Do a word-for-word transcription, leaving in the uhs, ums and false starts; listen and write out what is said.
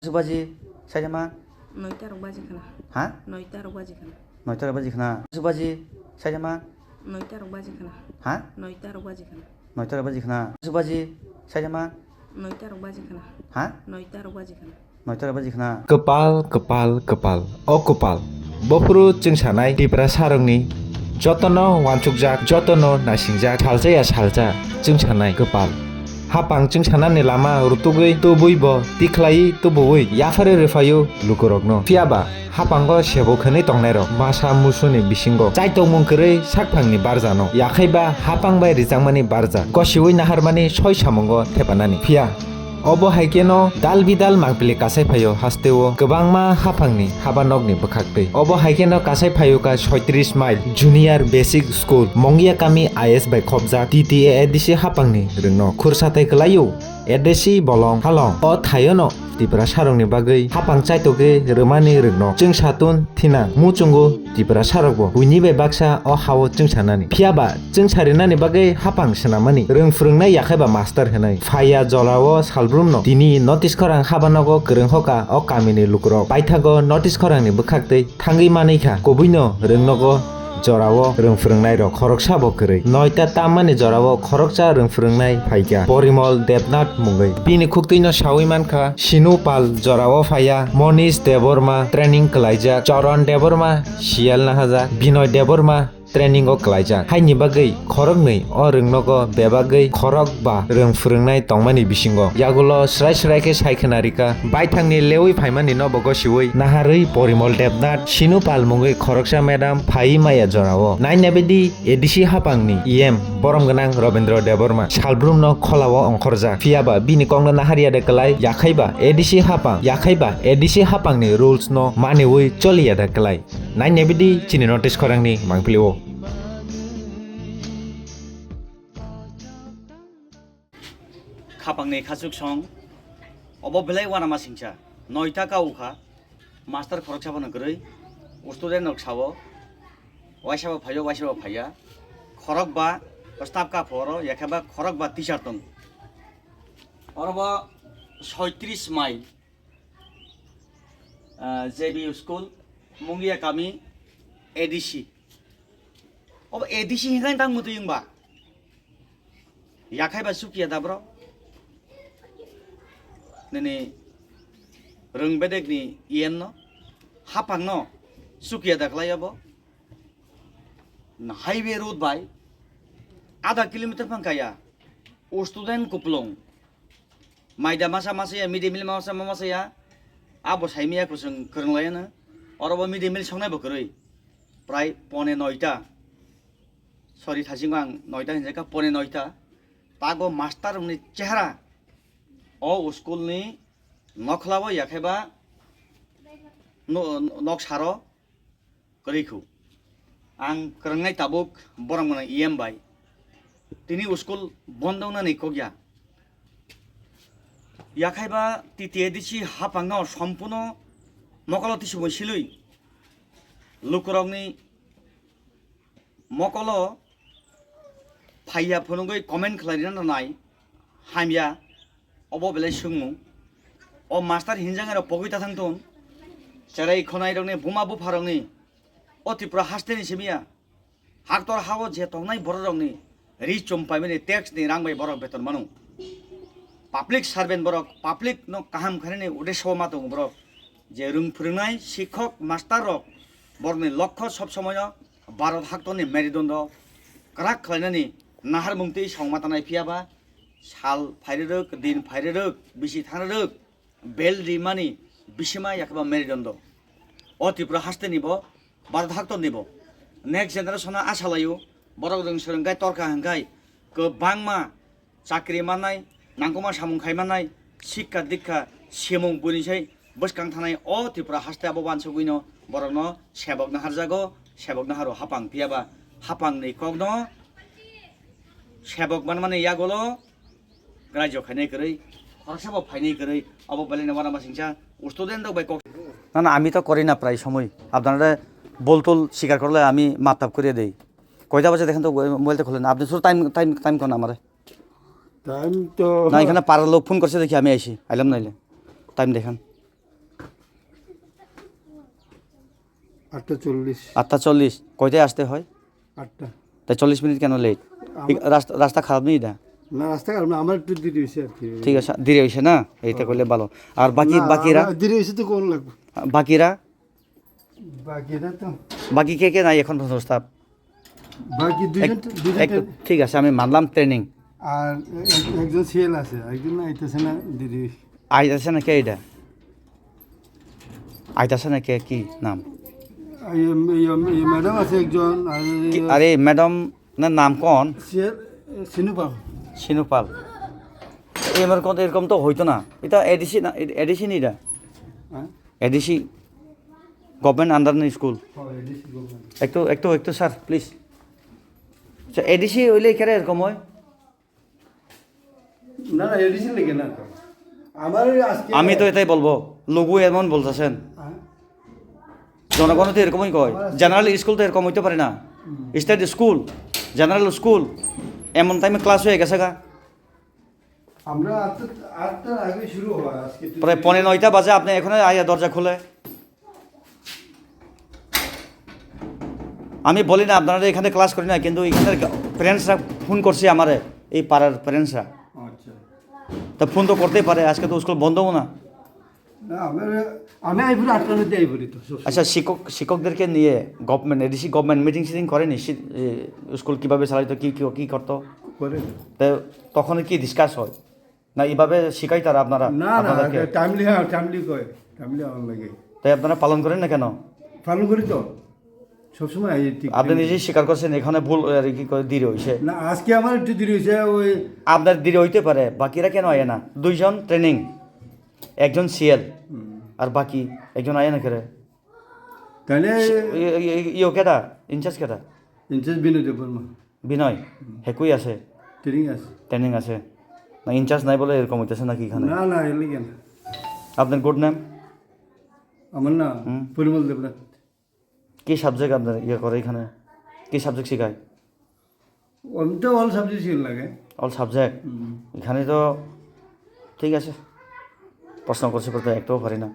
Su baji, saitama. Noita rok baji khana. Ha? Noita rok baji khana. Noita rok baji khana. Su baji, saitama. Noita rok baji khana. Ha? Noita rok baji khana. Noita rok baji khana. Su baji, saitama. Noita rok baji khana. Ha? Noita rok baji khana. Noita rok baji khana. Kwpal, kwpal, kwpal. O kwpal. Bophuru chwng sanai Tiprasarokni jotono wansukjak, jotono naisingjak, salsa ya salsa chwng sanai kwpal. Hapang chwng sanani lama rutugwi tubui bo tikhlaiwi tubuwi yapharwi rwphaio lukurokno. Phiyaba hapango sebo khwnwi tongnairok masa musuni bisingo chaitokmung kwrwi sakphangni barjano, yakhaiba hapang bai rijakmani barja gosiwi naharmani soi samungo thepanani. Phiya obo hai kheno dal bidal mangpili kasai phaio hasteo kwbangma haphangni habanokni bwkhaktwi. Obo hai kheno kasai phaio ka soitris mile Junior Basic School, Mongia Kami I S bai khopjak T T A A D C haphangni rwngno khursa tai kwlaio. A D C bolong halong o thaiono Tiprasarokni bagwi haphang chaitokwi rwmani rwngno chwng satun thinang muchungo Tiprasarokbo buini bai baksa o hao chwng sanani. Phiyaba chwng sarinani bagwi haphang swnamani rwng phwrwngnai yakhaiba master hwnwi phaiya jorao salbrumno tini notice khorang habanogo kwrwng hoka o kamini lukurok. Paithago notice khorangni bwkhaktwi thangwi manwi kha, kubuino rwngnogo jorao rwng phwrwngnairok khoroksabo kwrwi. Noita tammani jorao khoroksa rwng phwrwngnai phaikha Porimol Debnath mungwi. Bini khuktwino sawi mankha Sinu Pal jorao phaiya, Monish Debbarma training kwlaijak, Charan Debbarma Sialna haja, Binoy Debbarma training o kwlaijak. Haini bagwi khoroknwi o rwngnogo bebagwi khorokba rwng phwrwngnai tongmani bisingo. Yagulo srai srai khe sai khwna rikha, baithangni lewi phaimani no bo gosiwi naharwi Porimol Debnath, Sinu Pal mungwi khoroksa madam phaiwi maya jorao. Naina bidi A D C haphangni E M borom gwnang Robindra Debbarma salbrumno kholao ongkhorjak. Phiyaba bini kokno naharya de kwlai, yakhaiba A D C haphang, yakhaiba A D C haphangni rules no maniwi choliya de kwlai. Naina bidi chini notice khorangni mangpili o. Khapangni khachuk song, obo belai uanama singcha, noita ka ukha, master khoroksa bono kwrwi, student rok sao, waisa bo phaio, waisa bo phaiya, khorokba staff ka phoro, yakheba khorokba teacher tong. Orobo soitris mile ah, J B U school, Mungia kami, A D C. Obo A D C hinkhai tang mutui wngba? Yakhai ba chukiya da bro? Nini rwng bedek ni E M no, hapang no chukiya da khlai obo? Na highway road bai adha kilometer phang kaya. O student kuplung. Maida masa masa ya, midday meal masa masa ya. Abo saimiya kusung kwrwng laiya na. Oro bo midday meal songnai bo kwrwi. Prai pone noita. Sorry, thasingo ang noita hinjaka, pone noita. Tago master rokni chehra. O school ni nokhla o yakheba no, nok saro. Kwrwi khu. Ang kwrwngnai tabuk borom gwnang E M bai. Tini school bondo wngnani kok ya. Yakhai ba T T A D C hapang no sompuno mokolo tisubui silwi lukurokni mokolo phaiya phunugwi comment khlai rina nanai hamya. Obo belai swngmung. O master hinjang ero pogwi ta thang tun. Cherai khonai rokni buma bupha rokni o Tripura hasteni simiya. Haktor hao je tongnai borok rokni ri chum paimani tax ni rang bai borok beton manu. Public servant borok, public no kaham khainani udeso ma tongo borok. Je rwng phwrwngnai sikhok master rok borokni lokho sob somoyo Bharat haktorni merudondo kwrak khlainani naharmung twi songma tanai, phiyaba sal phairwrwk, din phairwrwk, bisi thangrwrwk, bel rimani bisima yakheba merudondo. O Tripura hasteni bo, Bharat haktorni bo. Next generation-o asa laio, borok rwng swrwng khe torkha hwnkhe kwbangma chakri mannai, nangkukma samung khai mannai, sikka dikka, simung buini sai bwskang thanai o Tripura haste abo uansugwino borokno sebok naharjago, sebok naharo hapang, phiyaba hapangni kokno sebok manmani yagulo rajyo khainai kwrwi, khoroksa bo phainai kwrwi, abo belai no uanama singcha student rok bai kok. না, না, আমি তো করি না প্রায় সময়। আপনারা ভুল টুল স্বীকার করলে আমি মাপ টাপ করে দেই। কয়টা বাজে দেখেন তো, মোবাইলটা খুলেন। আপনি শুধু টাইম, টাইম, টাইম কোন আমারে? টাইম তো না, এখানে পাড়ার লোক ফোন করছে, দেখি আমি আইছি, আইলাম নাইলে। টাইম দেখেন। আটটা চল্লিশ। আটটা চল্লিশ। কয়টায় আসতে হয়? আটটা। তা চল্লিশ মিনিট কেন লেট? আমার রাস্তা, রাস্তা খারাপ নেই এটা? না, রাস্তা খারাপ না, আমার একটু দেরি হয়েছে আর কি। ঠিক আছে, দেরি হয়েছে না? এইটা করলে ভালো। আর বাকি, না, বাকিরা? আমার দেরি হয়েছে তো কোন লাগবে? বাকিরা? বাকিরা তো বাকি কে কে নাই এখন পর্যন্ত স্টাফ? বাকি দুইজন, এক-, দুইজন একটু, তো। ঠিক আছে, আমি মানলাম ট্রেনিং। আর এক-, একজন সিএল আছে, একজন আইতেছে না, দেরি হয়েছে। আইতেছে না কে এটা? আইতাছে না কে, কি নাম? এই, এই, এই, এই ম্যাডাম আছে একজন, আর এই কি, আরে ম্যাডাম না নাম কোন? সে, সিনু পাল। সিনু পাল। এই এরকম তো, এরকম তো হইতো না। এটা এডিসি না, এ-, এডিসি নি এটা? হ্যাঁ? এডিসি গভর্নমেন্ট আন্ডার নি স্কুল? ও, এডিসি গভর্নমেন্ট। একটু, একটু, একটু স্যার, প্লিজ। আচ্ছা, এডিসি হইলে কেন এরকম হয়? না, না, এডিসি লেগে না তো। আমার ওই আজকে আমি তো এটাই বলবো, লোগো এমন বলতেছেন। হ্যাঁ। জনগণ তো এরকমই কয়। আমার আজকে জেনারেল স্কুল তো এরকম হইতে পারে না। হুম। স্টেট স্কুল, জেনারেল স্কুল, এমন টাইমে ক্লাস হয়ে গেছে গা। আমরা আটটা, আটটার আগে শুরু হয় আজকে। প্রায় পৌনে নয়টা বাজে, আপনি এখানে আইয়া দরজা খুলে। আমি বলি না আপনারা এখানে ক্লাস করি না, কিন্তু এখানে প্যারেন্টসরা ফোন করছে আমারে, এই পাড়ার প্যারেন্টসরা। আচ্ছা। তা ফোন তো করতেই পারে, আজকে তো স্কুল বন্ধও না। না, আমরা, আমি আইবো, আটটার মধ্যে আইবো তো, সব সময়। আচ্ছা, শিক্ষক, শিক্ষকদেরকে নিয়ে government, ADC government meeting sitting করেনি? শি-, এ, স্কুল কিভাবে চালাইতো, কি, কি, কি করতো? করে। তো তখন কি ডিসকাস হয়? না, এইভাবে শিখাই তারা আপনারা? না, না, আপনাদেরকে? টাইমলি, হ্যাঁ, টাইমলি কয়, টাইমলি আমার লাগে। তাই আপনারা পালন করেন না কেন? পালন করি তো, সবসময় আই ঠিক আপনি টাইমলি। নিজেই স্বীকার করছেন এখানে ভুল, আর কি করে দেরি হয়েছে। না, আজকে আমার একটু দেরি হয়েছে, ওই আপনার দেরি হইতে পারে, বাকিরা কেন আয় না? দুইজন ট্রেনিং, একজন সিএল, হুম। আর বাকি একজন আয় না কেরে? তাহলে ইয়ে, ইয়ে, ইয়ে, ইয়ে কেটা? ইনচার্জ কেটা? ইনচার্জ বিনয় দেববর্মা। বিনয়, হুম। হেকুই আছে? ট্রেনিং আছে। ট্রেনিং আছে। না, ইনচার্জ নাই বলে এরকম হইতেছে নাকি এখানে? না, না, এর লিগে না। আপনার গুড নেম? আমার নাম হুম। পরিমল দেবনাথ। কি সাবজেক্ট আপনার ইয়ে করে এখানে? কি সাবজেক্ট শেখায়? আমি তো অল সাবজেক্ট ছিল লাগে। All subject? হুম। এখানে তো ঠিক আছে। প্রশ্ন করছি, করতে একটাও পারি না।